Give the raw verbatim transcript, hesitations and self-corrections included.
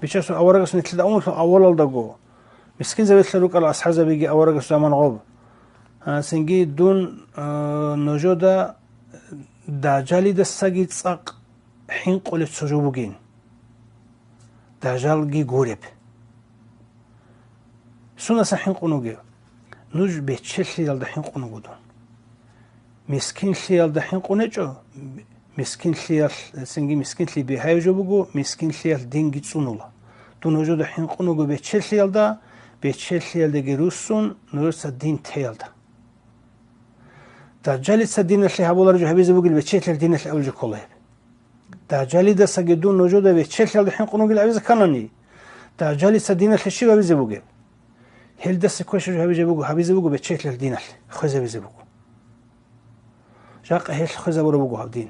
Бичасул аварагас нилъеда умулъул авалалдаго, мискинзабилъа рукӀарал асхӀабзабиги аварагас заман гъоб. А, цинги дун, а, нужода Дажалидасаги цӀакъ хӀинкъулеб цо жо бугин. Дажалги гуреб. Сунасан хӀинкъун вугев? Нуж бечелъиялда хӀинкъун вуго дун. Мискинлъиялда хӀинкъун гьечӀо, мискинлъиялъ, цинги мискинлъи бигьаяб жо буго, мискинлъиялъ динги цӀунула. Дун нужеда хӀинкъун вуго бечелъиялда, бечелъиялдаги руссун, нужеца дин теялда. Дажалица диналъе гьабулареб жо гьабизе бугел бечелъиялъ диналъе абулеб жо ккола гьеб. Дажалидасаги дун нужеда бечелъиялда хӀинкъун вугел абизе кканани, Дажалица диналъе щиб абизе бугеб? Гьелдаса квешаб жо гьабизе буго, гьабизе буго бечелъиялъ диналъе, хвезабизе буго. Жакъа гьелъ хвезабураб буго гьаб дин.